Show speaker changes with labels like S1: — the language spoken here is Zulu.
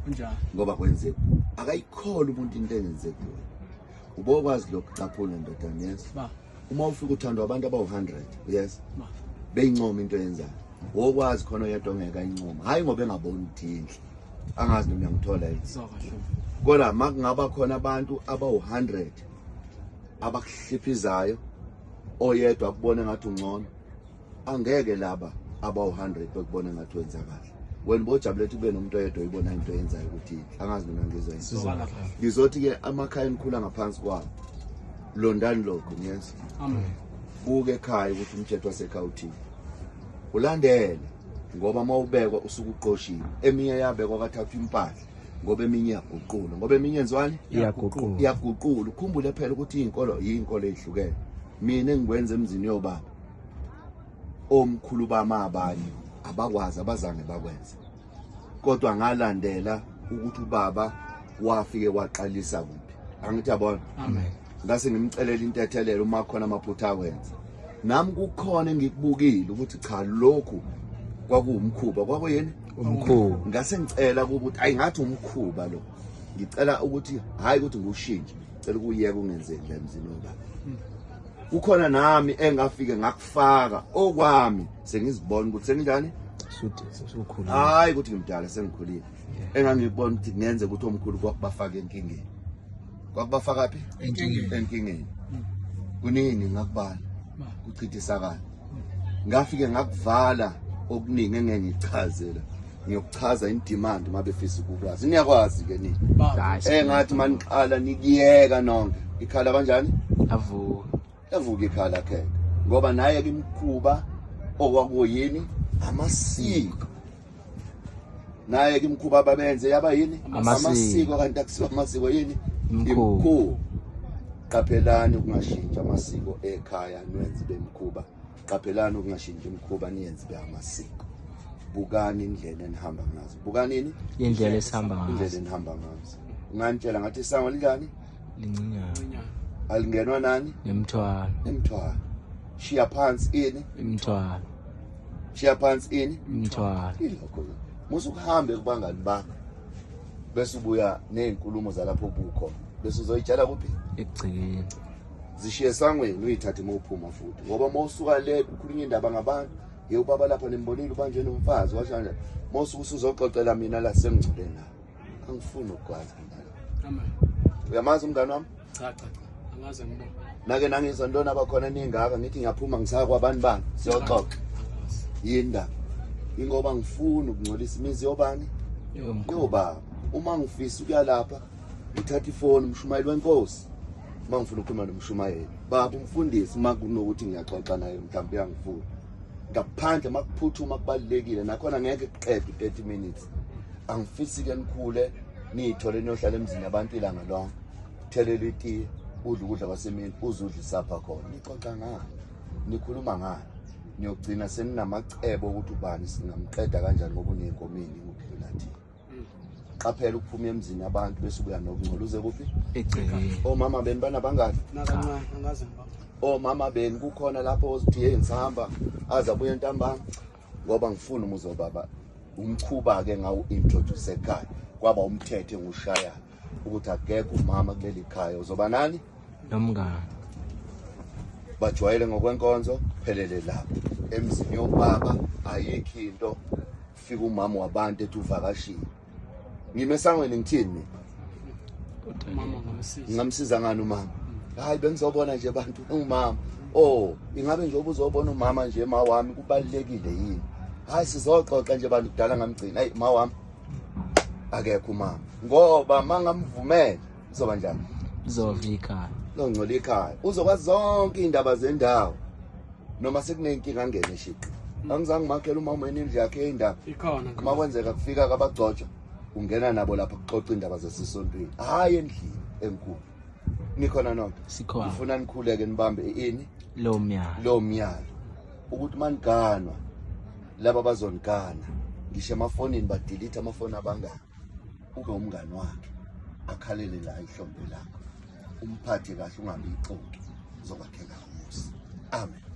S1: Kunjalo.
S2: Ngoba kwenzeka akayikholwa umuntu into engenzeki kuwe. Ubokwazi lokhu, caphuna ndodana, yes.
S1: Ba.
S2: Uma ufika uthandwa abantu abawu-100, yes.
S1: Ba.
S2: Beyincoma into oyenzayo, wokwazi khona oyedwa ongeke ayincoma, hhayi ngoba engaboni ukuthi yinhle. Angazi noma uyangithola yini.
S1: Zwa kahle.
S2: Kodwa uma kungaba khona abantu abawu-100 abakuhliphizayo, oyedwa akubone ngathi ungcono, angeke laba abawu-100 bekubone ngathi wenza kahle. Wena ubojabula ukuthi kube nomuntu oyedwa oyibona into oyenzayo ukuthi yinhle. Angazi noma ngizwa yini.
S1: Zwa kahle.
S2: Ngizothi-ke amakhaya enikhula ngaphansi kwawo, londani lokho, ngiyezwa.
S1: Amen.
S2: Buka ekhaya ukuthi umthetho wasekhaya uthini, ulandele, ngoba uma ubekwa usuke uqoshiwe. Eminye yabekwa kwathathwa impahla, ngoba eminye iyaguqula, ngoba eminye yenziwani?
S3: Iyaguqula.
S2: Iyaguqula. Ukhumbule phela ukuthi iy'nkolo yiy'nkolo ey'hlukene. Mina engikwenza emzini yobaba, omkhulu bami abanye abakwazi, abazange bakwenze, kodwa ngalandela ukuthi ubaba wafike waqalisa kuphi. Angithi yabona?
S1: Amen.
S2: Ngase ngimcelela intethelelo uma khona amaphutha akwenza. Nami kukhona engikubukile ukuthi cha, lokhu kwakuwumkhuba. Kwakuyini?
S3: Umkhuba.
S2: Ngase ngicela ukuthi ayi, ngathi umkhuba lo, ngicela ukuthi hayi ukuthi ngiwushintshe, ngicela ukuyeka ungenzeki la emzini wobaba. Kukhona nami engafike ngakufaka okwami, sengizibona ukuthi senginjani.
S3: Usukhulile.
S2: Hayi ukuthi ngimdala, sengikhulile. Engangikubona ukuthi kungenza ukuthi omkhulu kwakubafaka enkingeni. Kwakubafaka phi?
S3: Enkingeni.
S2: Enkingeni. Kuningi ngakubala kuchithisakala. Ngafike ngakuvala okuningi engeke ngichazela, ngiyokuchaza in demand uma befisa ukukwazi. Niyakwazi ke nini?
S1: Ba.
S2: Engathi maniqala nikuyeka nonke, ikhala kanjani?
S3: Avuka.
S2: Yavuka ikhala kheke, ngoba naye ke imkhuba okwakuyini amasiko, naye ke imkhuba ababenze yaba yini?
S3: Amasiko.
S2: Amasiko, kanti akusiwo amasiko, yini?
S3: Imikhuba.
S2: Imikhuba. Qaphelani ukungashintsha amasiko ekhaya niwenze bemkhuba. Qaphelani ukungashintsha imikhuba niyenze be amasiko. Bukani indlela enihamba ngazo. Bukani ini?
S3: Indlela esihamba
S2: Indlela
S3: ngazo.
S2: enihamba ngazo. Ungantshela ngathi isango linjani?
S3: Lincinyana.
S1: Ncinyana.
S2: Alingenwa nani?
S3: Nemthwalo.
S2: Nemthwalo. Shiya phansi ini?
S3: Imthwalo.
S2: Shiya phansi ini?
S3: Imthwalo.
S2: Ilokho musa ukuhambe kubangani bakho bese ubuya ney'nkulumo zalapho obukhona, bese uzoyitshala kuphi?
S3: Ekugcikeni.
S2: Zishiye esangweni, uyithathe uma uphuma futhi, ngoba uma usuka le kukhulunywa indaba ngabantu, ye ubaba lapha nimbonile ubanjwe nomfazi, washo kanjani. Uma usuke usuzoxoxela mina la, sengingcole nawe, angifuni ukukwazi mina lo.
S1: Amen.
S2: Uyamazi umngani wami?
S1: Cha cha cha. Angaze ngibone.
S2: Nake nangizwa ntoni abakhona ningaka, ngithi ngiyaphuma ngisaya kwabani bani siyoxoxa.
S1: Angazi.
S2: Yini ndaba? Ingoba ngifuni ukungcolisa imizi yobani?
S3: Yomkhulu.
S2: Yobaba. Uma ngifisa ukuya lapha, ngithatha ifoni, umshumayeli wenkosi, uma ngifuna ukukhuluma nomshumayeli, baba umfundisi, uma kunokuthi ngiyaxoxa naye, mhlawumbe uyangifuna ngaphandle, uma kuphuthuma kubalulekile, nakhona ngeke kuqede u-30 minutes. Angifisi-ke nikhule niyithole niyohlala emzini yabantu ilanga lonke, thelela itiye, udle ukudla kwasemini, uze udle isapha khona, nixoxa ngani, nikhuluma ngani, niyogcina seninamacebo ukuthi ubani singamqeda kanjani ngoba uney'nkomeni ukudlula thina. Qaphela ukuphuma emzini abantu bese ubuya nokungcola uze kuphi?
S3: Egcekeni.
S2: Omama beni banabangani?
S1: Nakancane, angaze ngibone.
S2: Omama beni kukhona lapho ozithi hey, ngisahamba, aze abuye ntambama, ngoba ngifuna umuzi wobaba. Umkhuba-ke ngawu-introduce ekhaya, kwaba umthetho engushayayo ukuthi akekho umama kuleli khaya uzoba nani?
S3: Nomngani.
S2: Bajwayele ngokwenkonzo, phelele lapho. Emzini yobaba ayikho into. Fika umama wabantu ethi uvakashile, ngime esangweni, ngithini mina?
S1: Umama ngamsiza.
S2: Ngingamsiza ngani umama? Hayi, bengizobona nje bantu umama. Oh, ingabe nje ubuzobona umama nje ma wami kubalulekile yini? Hayi, sizoxoxa nje bantu, kudala ngamgcina. Hayi, ma wami akekho umama, ngoba mangamvumela uzoba njani?
S3: Uzova ikhaya.
S2: Longcola ikhaya, uzokwazi zonke iy'ndaba zendawo, noma sekuney'nkinga angene shiqi. Angizange ngimakhele umama wena indlu yakhe yey'ndaba.
S1: Ikhona.
S2: Uma kwenzeka kufika kabagcotshwa, ungena nabo lapha kuxoxa iy'ndaba zasesontweni, hhayi endlini enkulu. Nikhona nonke?
S3: Sikhona.
S2: Ngifuna nikhuleke, nibambe ini?
S3: Lo myalo.
S2: Lo myalo ukuthi maniganwa, laba bazonigana, ngisho emafonini badelete amafoni abangani, ube umngani wakhe, akhalele la ihlombe lakho, umphathe kahle, ungabi ixoki, uzokwakheka umuzi. Amen.